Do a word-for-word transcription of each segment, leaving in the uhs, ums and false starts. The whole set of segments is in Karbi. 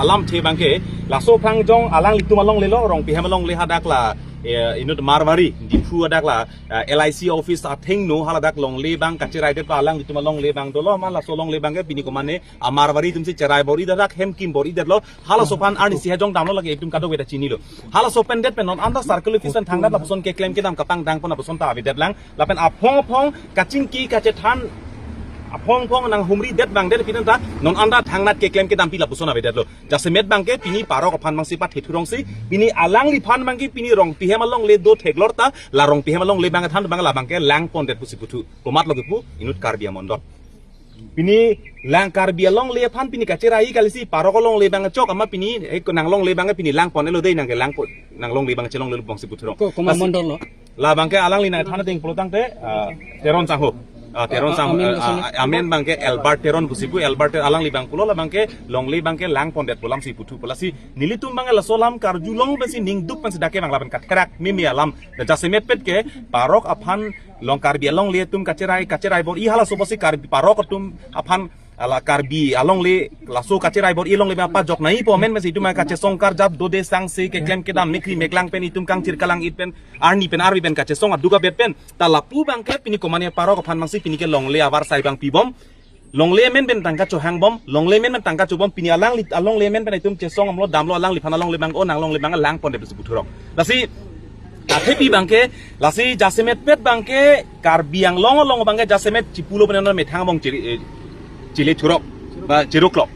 Lamthe abangke laso aphangjong alanglitum alongle lo, Rongpi hem alongle hadak la, eh, inut Marwari Diphu hadak la, eh, L I C office athengno haladak longle abang kacherai det pa alanglitum alongle abang dolo, amat laso longle abangke pini komane a Marwari atumsi cherai bor-i det, dak hem kim bor-i detlo. Halaso aphan arnisi hajong damlo, lake itum kadokave ta chinilo. Halaso pen det pen non anta circle office an thangnat lapuson keklem kedam kapangdang pon lapuson ta avedetlang. Lapen aphong aphong kachingki kachethan aphong aphong nanghumri det abang det pini ta non anta thangnat keklem kedampi lapuson avedetlo. Jasemet abangke pini parok aphan abangsi pathe thurongsi, pini alangliphan abangke pini Rongpi hem alongle do theklor ta, la Rongpi hem alongle abang than abang la abangke lang pon det pusi puthu. Komatlo kepu, inut Karbi amondol. Pini lang Karbi alongle aphan pini kacherai kalisi parok alongle abang chok, amat pini, eh, nang longle abang pini lang pon-elo dei, nang ke lang pon, nang longle abang chelonglelo abangsi puthurong. Ko, komat mondol lo? La abangke alangli nangthan ateng pulo tangte, ah, Teron sangho. Ah, Teron sangho, amen, ah, amen. Ah, amen abangke Albert Teron pusi pu, Albert Teron alangli abang pulo, la abangke longle abangke lang pon det pu alamsi puthu pu. Lasi nelitum abangke laso alam karjulong pensi ningduk pensi dak kevang lapen katherak mimi alam. Jasemetpet ke parok aphan long Karbi alongle atum kacherai, kacherai bor-i halaso pusi Karbi parok atum aphan, ala Karbi alongle laso kacherai bor-i alongle apajok nangji pu amen pensi itum kachesong karjap dode sangse keklem kedam mekri meklang pen itum kangchir kalang-it pen arni pen arve pen kachesong aduk abet pen ta lapu abangke pini komane parok aphan abangsi pini ke longle avarsai abang pibom. Longle amen pen tangka chohangbom, longle amen pen tangka chobom, pini alangli alongle amen pen itum chesong amlo damlo alangliphan alongle abang, o nang longle abang lang pon det pusi puthurong. Lasi athepi abangke, lasi jasemetpet abangke Karbi Anglong along abangke jasemet chipulo pen non methang abang chiri, eh, chile thurok ba chiruklo.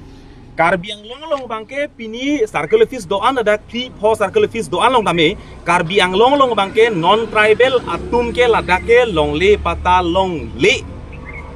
Karbi Anglong along abangke pini circle office do-an, ladak three four circle office do-an along tame Karbi Anglong along abangke non tribal atum ke ladak ke longle patta longle.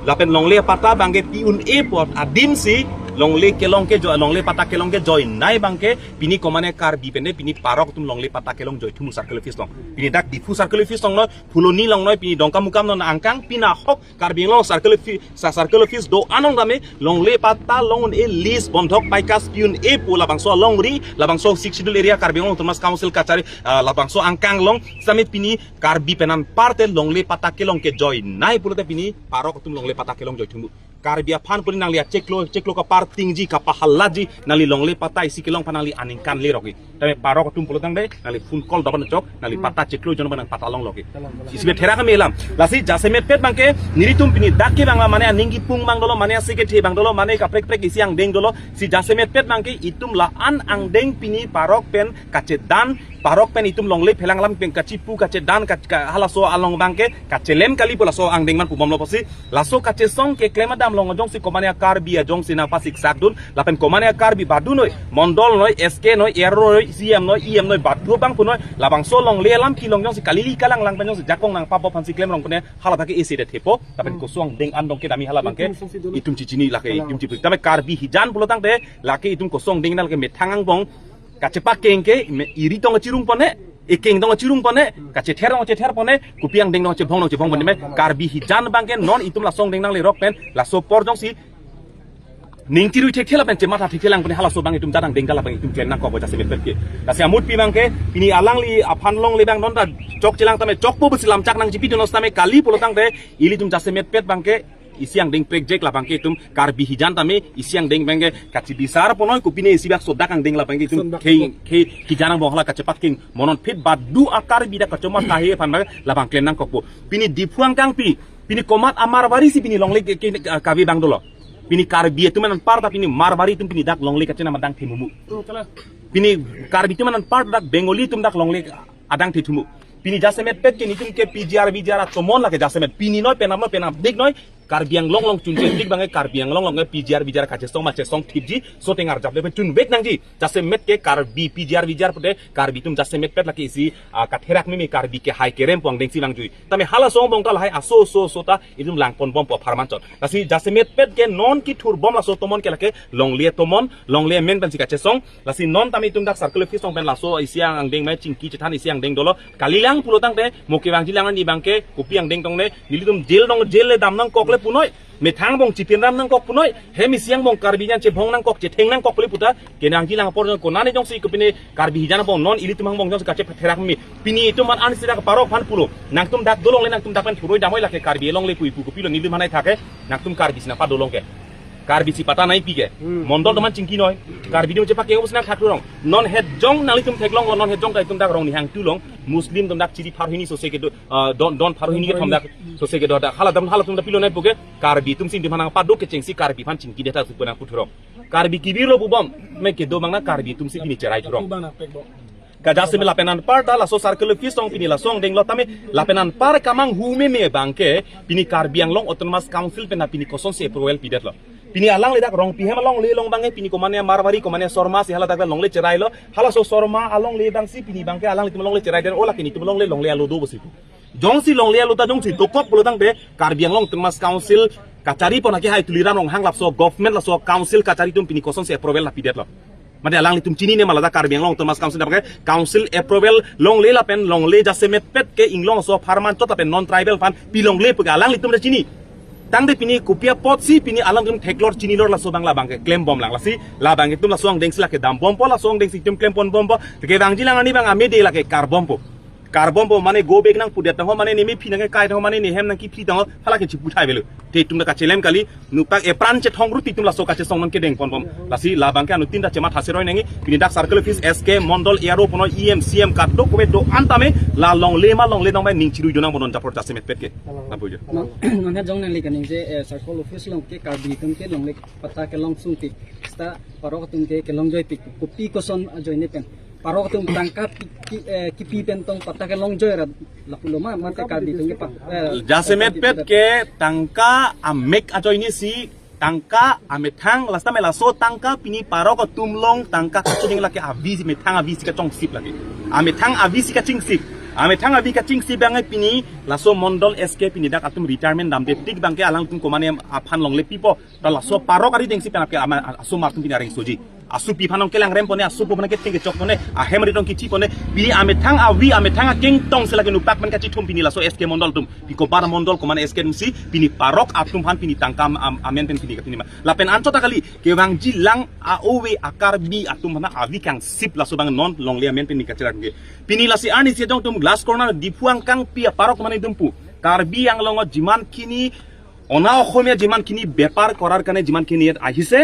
Lapen longle patta abangke pi un-e apot adimsi longle kelong kejoi, longle patta kelong kejoinei abangke pini komane Karbi pen pini parok atum longle patta kelong joithumu circle office along. Pini dak Diphu circle office along noi, Phuloni along noi, pini Dongkamukam non angkang pina ahok Karbi Anglong circle office, sa circle office do-an along tame longle patta long un-e lease bondhok paikas pi un-e pu labangso alongri, labangso Sixth Schedule area Karbi Anglong Autonomous Council kachari, ah, labangso angkang along sami pini Karbi pen anparta longle patta kelong kejoinei pulote pini parok atum longle patta kelong joithumu. Karbi aphan puni nangli achiklo, chiklo kapar tingji, kapahalji, nangli longle patta isi kelong aphan nangli aningkan lerok-i. Tame parok atum pulo tangte, nangli phone call doban chok, nangli patta chiklo jon abang nang patta longlo ke. Isi be thera kami elam. Lasi jasemetpet abangke, nelitum pini dak kevang la mane aning kipung abang dolo, mane asike the abang dolo, mane kaprek prek isi angdeng dolo, si jasemetpet abangke, itum la-an angdeng pini parok pen kachedan, parok pen itum longle phelang alam pen kachipu kachedan, kach-, ka-, halaso along abangke, kachelem kali pu laso angdeng man pubomlo pusi, laso kachesong keklem adam along jongsi komane Karbi ajongsi nangpasiksakdun, lapen komane Karbi badunoi, mondol noi, S K noi, R O noi, C M noi, E M noi, badu abang punoi, labangso longle alam kelong jongsi kalili kalanglang pen jongsi jakong nangpabop aphansi klemrong pune, haladak ke isi det hepo, lapen koson angdeng an dong kedam-i hala abangke, itum chichini lake, itum chipik. Tame Karbi hijan pulo tangte, lake itum koson angdeng nal ke methang angbong, kachepakeng ke, me, iri tong chirung pone, ekeng tong chirung pone, kachether tong chether pone, kopi angdeng tong chebong tong chebong pone, me, Karbi hijan abangke non itum laso angdeng nanglerok pen, laso apor jongsi ning chirui thekthe lapen chematha thekthe lang pone halaso abang itum jadang dengdal abang itum klem nangkok jasemetpet ke. Lasi amutpi abangke, pini alangli aphan longle abang non ta chokchelang tame chokpo pusi lamchak nangchipidun os tame kali pulo tangte, ilitum jasemetpet abangke, isi angdeng prekjek la abangke itum Karbi hijan tame isi angdeng abangke kachibisar ponoi kopine isi bak sodak angdeng la abangke itum sodak khei, khei hijan angbong hala kachepakeng monon phit badu a Karbi dak kachomat kahe aphan abang labang klem nangkokpo. Pini Diphu angkangpi, pini komat a Marwari si pini longle ke, ke, kave abang dolo. Pini Karbi atum anparta pini Marwari atum pini dak longle kachenam adang themumu. Pini Karbi atum anparta dak Bengali atum dak longle adang thethumu. Pini jasemetpet ke nelitum ke P G R V G R atomon lake jasemet. Pini noi penap noi penapdik noi. Karbi Anglong along chunchetik abangke Karbi Anglong along P G R V G R kachesong ma chesong thipji. So tengar jap lepe chunvek nangji. Jasemet ke Karbi P G R V G R pute Karbi atum jasemetpet lake isi, ah, katherak mimi Karbi kehai kerem pu angdengsi nangjui. Tame halaso angbong ta lahai aso so so ta itum lang ponbompo apharman chot. Lasi jasemetpet ke non kethurbom laso atomon ke lake longle atomon, longle amen pensi kachesong. Lasi non tame itum dak circle office along pen laso isi angdeng mai chingki chethan isi angdeng dolo. Kalilang pulo tangte mo kevangjilang ani abangke kopi angdeng tongne nelitum jail tong jail le dam nangkok le punoi. Methang angbong chipin ram nangkok punoi. Hem isi angbong Karbi jan chebong nangkok chetheng nangkok pule puta. Kenangjilang apor jong konane jongsi kopine Karbi hijan angbong non ilitum angbong jongsi kachepatherak mi. Pini itum man an sida parok aphan pulo. Nangtum dak dolongle nangtum dak pen thuroi damoi lake Karbi alongle pu ipu kopilo nelitum hanai thake. Nangtum Karbi si nangpadolong ke. Karbi si patta nangpi ke. Hmm. Mondol atum aphan chingki noi. Karbi atum chepa ke usna khaturong. Non hejong nanglitum theklonglo, non hejong ta itum dak Rongnihang Two along. Muslim atum dak chiri pharo hini sose kedo, ah, don, don pharo hini kethom dak sose kedo dak. Hala atum, hala atum dak pilo nangpo ke. Karbi atum si itum aphan nangpado kechengsi Karbi aphan chingkidet ta supo nangputhurong. Karbi kebirlo pubom. Me kedo abang na Karbi atum si pini cherai thurong. Kajasemet lapen anparta laso circle office along pini laso angdenglo tame lapen anpar kamanghu meme abang ke pini Karbi Anglong Autonomous Council pen pini kosonsi approval pidetlo. Pini alangli dak Rongpi hem alongle along abang ke pini komane Marwari komane Sharma si hala dak longle cherailo. Halaso Sharma alongle abang si pini abang ke alanglitum longle cherai den ola kini tum longle longle alo do pusi pu. Jongsi longle alo ta jongsi dokok pulo tangte Karbi Anglong Autonomous Council kachari pon aki hai Tuliram Ronghang lapuson government laso council kachari atum pini kosonsi approval la pidetlo. Mate alanglitum chinine ma ladak Karbi Anglong Autonomous Council abang ke council approval longle lapen longle jasemetpet ke inglong so pharman chot lapen non tribal aphan pi longle pu ke alanglitum ta chini. Tangte pini kopi apotsi pini alanglitum theklor chinilor laso abang labang ke klembomlang lasi labang ke itum laso angdengsi lake dambompo laso angdengsi itum klempon bompo. Te kevangjilang arni abang amede lake karbompo. Karbompo mane go back nangpudet tangho mane ne mephi nangkai tangho mane ne hem nangkephi tangho hala ke chiputhai avelo. Te itum ta kachelem kali, noktak epran chethong ruti itum laso kachesong non kedengponbom. Lasi labang ke anuttin ta chematha seroi nangji, pini dak circle office S K mondol A R O punon E M C M kadokave do-an tame la longle ma longle nangbai ning chirui donang bonon japor jasemetpet ke. Lampu jo. Non, non hejong nangli kaningje, eh, circle office along ke Karbi atum ke longle patta kelong sungpik. Seta parok atum ke kelongjoipik. Kopi koson ajoine pen. Parok atum tangka pi, pi, eh, kipi pen tong patta kelongjoi ra lapulo ma, mate Karbi atum ke pa, eh, jasemetpet ke tangka amek ajoine si tangka amethang last time laso tangka pini parok atum along tangka kachuding lake avi si methang avi si kachongsip lake. Amethang avi si kachingsip. Amethang avi kachingsip abang pini laso mondol S K pini dak atum retirement damde tik abang ke alangtum komane aphan longle pipo. Ta laso parok ari dengsi penap ke ama asomar atum pini areng soji. Asopi aphan nangkelang rempone, asopo aphan keteng kechokpone, ahem ari tong kichipone, pini amethang avi, amethang akeng tongsi lake noktak pen kachithum pini laso S K mondol atum. Pi kobar mondol komane S K atum si, pini parok atum aphan pini tangka am, am, amen pen pini kapini ma. Lapen anchot ta kali, kevangjilang a-ove a-Karbi atum aphan avi kangsip laso abang non longle amen pen pini kacherak ke. Pini lasi arnisi jong atum glass corner Diphu angkangpi aparok mane atum pu. Karbi Anglong jiman kini অনা অসমীয়া যিমানখিনি বেপাৰ কৰাৰ কাৰণে যিমানখিনি ইয়াত আহিছে,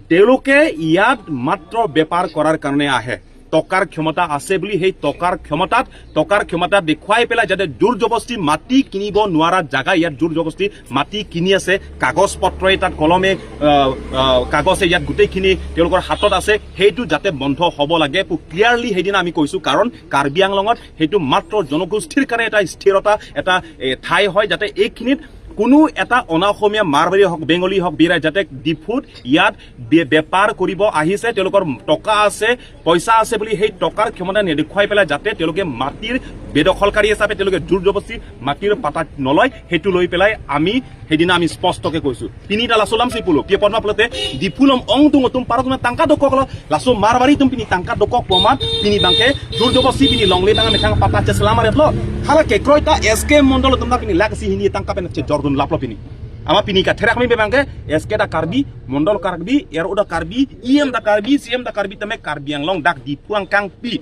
তেওঁলোকে ইয়াত মাত্ৰ বেপাৰ কৰাৰ কাৰণে আহে। টকাৰ ক্ষমতা আছে বুলি সেই টকাৰ ক্ষমতাত, টকাৰ ক্ষমতা দেখুৱাই পেলাই যাতে জোৰ জবস্তি মাটি কিনিব নোৱাৰা জাগা ইয়াত জোৰ জবস্তি মাটি কিনি আছে, কাগজ পত্ৰই তাত কলমে, আহ, আহ, কাগজে ইয়াত গোটেইখিনি তেওঁলোকৰ হাতত আছে, সেইটো যাতে বন্ধ হ'ব লাগে। ক্লিয়াৰলি সেইদিনা আমি কৈছোঁ, কাৰণ কাৰ্বি আংলঙত সেইটো মাত্ৰ জনগোষ্ঠীৰ কাৰণে এটা স্থিৰতা, এটা, এ, ঠাই হয়, যাতে এইখিনিত কোনো এটা অনা অসমীয়া, মাৰৱাৰী হওক, বেংগলী হওক, বিৰাই যাতে ডিফুত ইয়াত বে-, বেপাৰ কৰিব আহিছে, তেওঁলোকৰ টকা আছে, পইচা আছে বুলি সেই টকাৰ ক্ষমতা নেদেখুৱাই পেলাই যাতে তেওঁলোকে মাটিৰ বেদখলকাৰী হিচাপে তেওঁলোকে জোৰ জবস্তি মাটিৰ পাতা নলয়, সেইটো লৈ পেলাই আমি সেইদিনা আমি স্পষ্টকে কৈছো। Pini ta laso alam si pulo, pi apot ma pulote, Diphu along ongdung atum parok na tangka dokoklo, laso Marwari atum pini tangka dokok bomat, pini abangke jur jobos si pini longle tangka methang patta cheselam aretlo. Hala kekroi ta S K mondol atum ta pini lak isi hini tangka pen chejordun laplo pini. Ama pini katherak mi abangke, S K ta Karbi, mondol Karbi, R O ta Karbi, E M ta Karbi, C M ta Karbi, tame Karbi Anglong dak Diphu angkangpi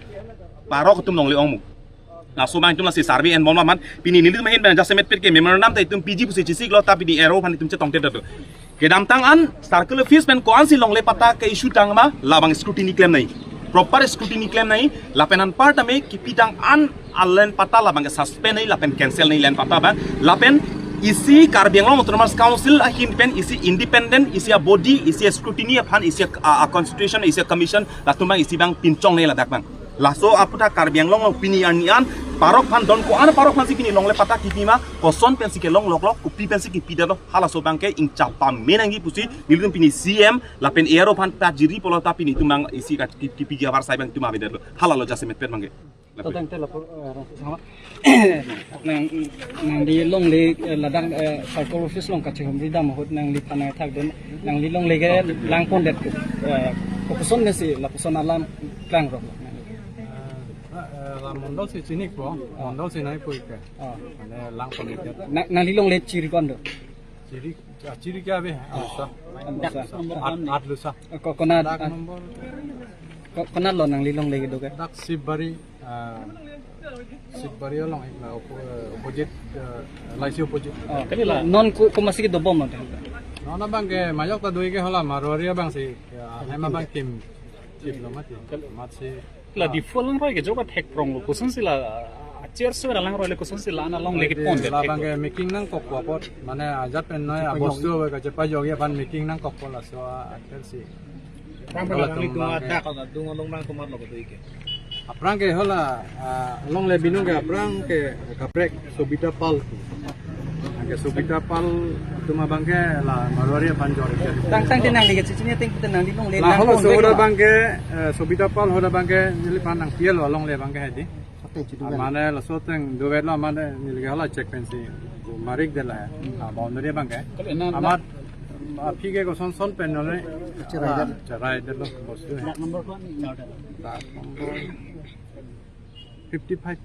parok atum longle ongmu. Laso abang itum lasi survey enbom amat, pini nelitum ahin pen jasemet pet ke memorandum ta itum P G pusi chisiklo, ta pini R O aphan itum chetongte dato. Kedamtang an circle office pen ko-ansi longle patta ke issue tangma, labang scrutiny klemnei. Proper scrutiny klemnei, lapen anparta me kipidang an alen patta labang ke suspend nei, lapen cancel nei alen patta abang, lapen isi Karbi Anglong Autonomous Council ahin pen isi independent, isi a body, isi a scrutiny aphan, isi a, a, a constitution, isi a commission, latum abang isi abang pinchongnei ladak abang. Laso aputhak Karbi Anglong along pini arni an parok aphan don ko-an parok aphansi pini longle patta kipima, koson pensi kelong loklok, kopi pensi kipidetlo, halaso abangke ingchapame nangji pusi nelitum pini C M lapen R O aphan pajiri pulo ta pini itum abang isi ka ki-, kipi javar sai abang itum avedetlo. Halalo jasemet pet abangke. Toteng te lapu, eh, rong sama. Nang, nangli longle, eh, ladak, eh, circle office along kachihumri dam ahut nangliphan nangthakdun, nangli longle ke langpondet, eh, kopuson pensi lapuson alam klangrok. Eh, eh, la mondol si chinikpo, mondol si nangkipu ke. Oh. Mane langpondet. Na-, nangli longle chiri ko-an do? Chiri, ah, chiri ke ave, ah, lusa. An lusa. At, at lusa. Eh, ko-, konat, dak ah, nombor. Ko-, konatlo nangli longle kedo ke? Dak Sibari, ah, Sibari along, eh, oppo-, eh, opposite, eh, L I C opposite. Oh. Kali la. Non ko-, komatsi kedobom non? Non abang ke majok ta dui ke hala Marwari abang si, ya, hem abang kim, kim lo mati, mat si. La Diphu alangroi ke joga thek prong lo, kosonsi la, ah, chair so alangroi le kosonsi la ana longle ke pon de la thek abang lo. Ke making nangkokpo apot, mane ajat pen noi abostu ke chepajok ya aphan making nangkokpo laso a-, akhir si. Aphrang pen la abang adung, adung, abang ke, adak adung along abang komat lo kedo ike. Aphrang ke hala, ah, longle binong ke aphrang ke kaprek Sobita Pal. Ke Sobita Pal atum abang ke la Marwari aphan jor ke. Tang tang te nangli kachechini ateng pute nangli longle la lang hala pon so bek hoda lo. Abang ke, eh, Sobita Pal hoda abang ke neliphan nangpi-et lo longle abang ke hedi. Mane laso ateng dovet lo mane neli ke hala check pensi marik det la. Ah, boundary abang ke. Kali na, na. Amat, ah, aphi ke koson son pen none. Cherai det. Ah, cherai det lo bostu he. Dak number ko ni order. Dak number fifty-five.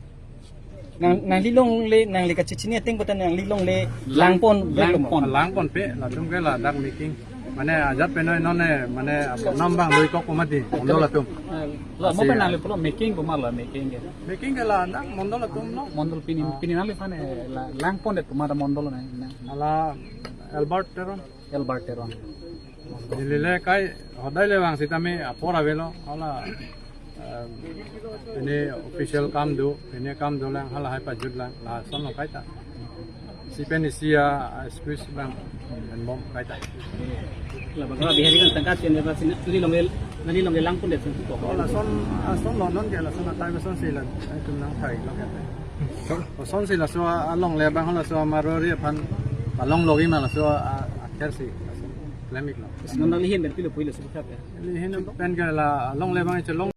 Nang, nangli longle, nangli kachechini ateng pute nangli longle lang pon bek lo mo. Lang pon. Lang ponpe, latum ke ladak making. Mane ajat pen noi non ne, mane nam abang doikokpo mati, mondol atum. Eh, la mo pen nangli pulo making komat la making ke. Making ke ladak mondol atum lo. Mondol pini, ah, pini nangliphan, eh, la lang pondet komat mondol na, na. Hala Albert Teron. Albert Teron. Neli le kai hodai le vang sitame apor avelo. Hala, em, pini official kam do, pini kam dolang, halahai pajutlang, lason lo kaita. Si pen isi a, a squeeze abang, en bom kaita. La abang ke Bihari kan tangka chen ba sina, neli longle, neli longle lang pondet sung ko. Oh, lason, lason lo non ke, lason atai lason si la, ai tum nangthai lo ke. Lason si laso alongle abang laso Marwari aphan, along logi ma laso a, akhir si, lason klem-ik lo. Non nangli ahin pen pilo pulo si kap ya. Neli ahin pen ke la alongle abang chelong